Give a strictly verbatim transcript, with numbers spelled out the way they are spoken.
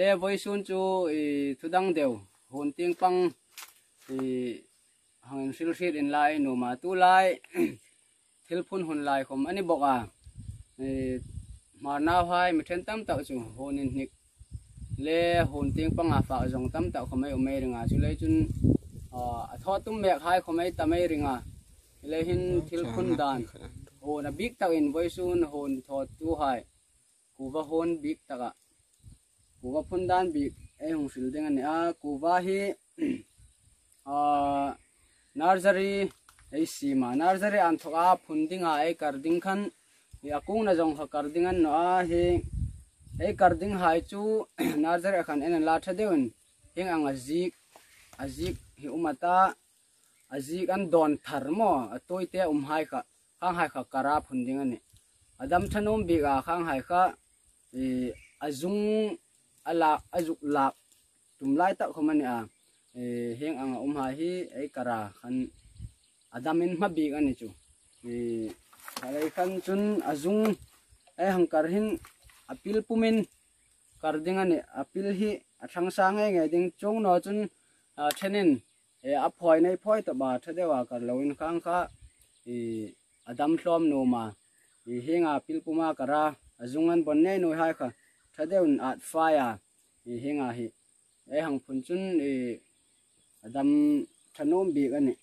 E, vawisun chu, i, thu dang deu, hun tieng pang, i, hang inhrilhriet inla ei nuom a, tulai thil phun hun lai khom a ni bawk a. I, Hmar nauhai mi ṭhen tam tak chu hun inhnik le hun tieng panga fak zawng tam tak khom ei um ei ring a, chuleiin chun, a, a thaw tum mek hai khom ei tam ei ring a. Chuleiin hin thil phun dan, hun a bik takin vawisun hun thawtuhai kuva hun bik taka, kuva phun dan bik ei hung hril ding a ni a. Kuva hi, a, nursery ei siem a, nursery inthawka phun dinga ei kar ding khan, hi a kungna zawng kha kar ding a ni naw a, hi ei kar dinghai chu nursery-a khan en inla ṭha deuin, hieng anga ziek, a ziek hi um a ta, a ziek an dawn thar maw, a tawite um hai kha, khanghai kha kara phun ding a nih. A dam ṭha nuom bik a, khanghai kha, i, a zung a lak, a zuk lak tum lai tak khom a ni a. I, hieng anga umhai hi ei kara khan a damin hma bik a ni chu. I, a lei khan chun a zung ei hang kar hin a pil pumin kar ding a nih. A pil hi a ṭhang sa ngei ngei ding, chuong naw chun, a, ṭhenin, e, a phawi nei phawi tawp a, ṭha deu a kar loin khang kha, i, a dam hlawm nuom a. I, hienga pil puma kara, a zung an bawn nei nuoi hai kha ṭha deuin at fai a. I, hienga hi ei hang phun chun, i, a dam ṭha nuom bik a nih.